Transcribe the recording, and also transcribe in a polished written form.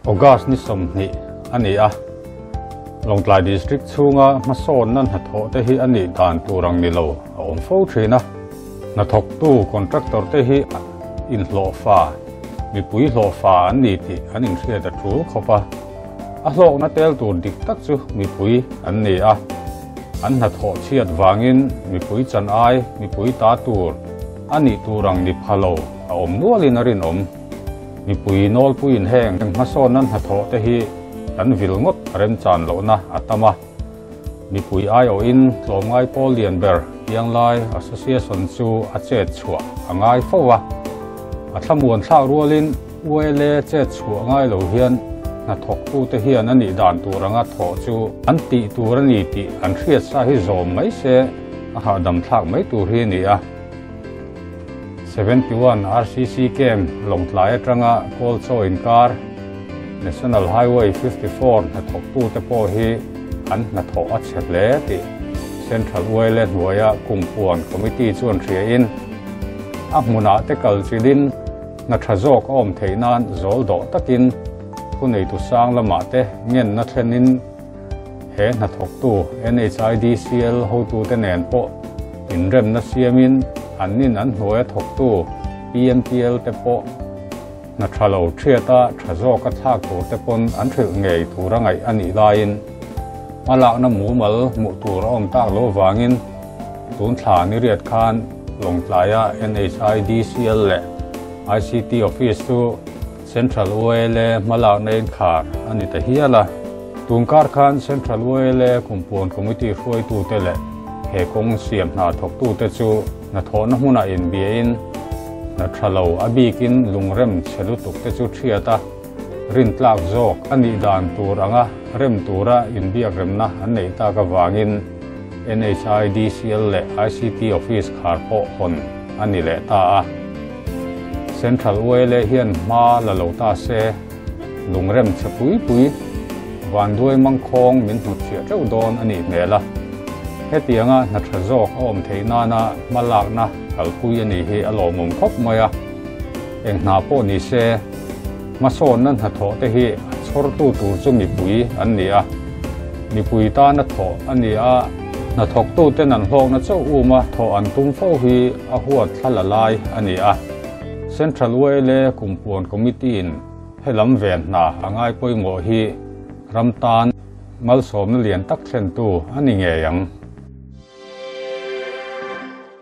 August ni 20 a ni a. Lawngtlai District chhunga hmasawnna hnathawh te hi a nih dan tur ang ni lo a awm fo thin a. Hnathawktu contractor te hi inhlawhfa, mipui hlawhfa an ni tih an inhriat a tul khawp a. A hlawkna tel tur dik tak chu mipui an ni a. An hnathawh chhiat vangin mipui chan ai, mipui ta tur a nih tur ang ni pha lo a awm nualin a rinawm. Mipui nawlpuiin heng hmasawnna hnathawh te hi kan vil ngawt a remchan lohna a tam a. Mipui aiawhin tlawmngai pawl lian ber Pianglai Association chu a chet chhuah a ngai fo a. A thlamuan thlak rualin ULA chet chhuah ngai lo hian hnathawktute hian a nih dan tur anga thawh chu an tih tur a ni tih an hriat sa hi zawm mai se a hahdam thlak mai tur hi a ni a. 71 RCC Camp Lawngtlai atanga Kawlchaw inkar National Highway 54 hnathawktute pawh hi an hnathawh a chhe hle tih Central ULA hnuaia Kumpuan Committee chuan hriain a hmunah te kal chilin hna tha zawk a awm theih nan zawl dawh takin thuneitu sang lamah te ngenna thlenin he hnathawktu NHIDCL hotute nen pawh inremna siamin annin an hnuaia thawktu PMPL te pawh hna tha lo thiata tha zawka thlak tur te pawn an hrilh ngei tur a ngaih a nih laiin hmalakna mumal hmuh tur a awm tak lo vangin tun thla ni riat khan Lawngtlaia NHIDCL leh ICT Office chu Central ULA hmalakna inkhar a ni ta hial a. Tunkar khan Central ULA Kumpuan Committee hruaitute leh he kawng siam hna thawktute chu hnathawhna hmunah inbiain hna tha lo a bikin lungrem chhe lutuk te chu thiat a, rintlak zawk a nih dan tur anga rem tura inbiakremna an neih tak avangin NHIDCL leh ICT Office khar pawh hawn a ni leh ta a. Central ULA hian hma la lo ta se, lungrem chhe pui pui vanduai mangkhawng min hnutchhiah teuh dawn a nih hmel a. Hetianga hna tha zawk a awm theih nana hma lakna kalpui a nih hi a lawmawm khawp mai a. Eng hna pawh ni se, hmasawnna hnathawh te hi a chhawrtu tur chu mipui an ni a. Mipui tana thawh a ni a, hnathawktuten an hlawkna chauh uma thawh an tum fo hi a huat thla la lai a ni a. Central ULA Kumpuan Committee-in helam ven hna a ngai pawimawh hi ram tan malsawmna lian tak thlentu a ni ngei ang.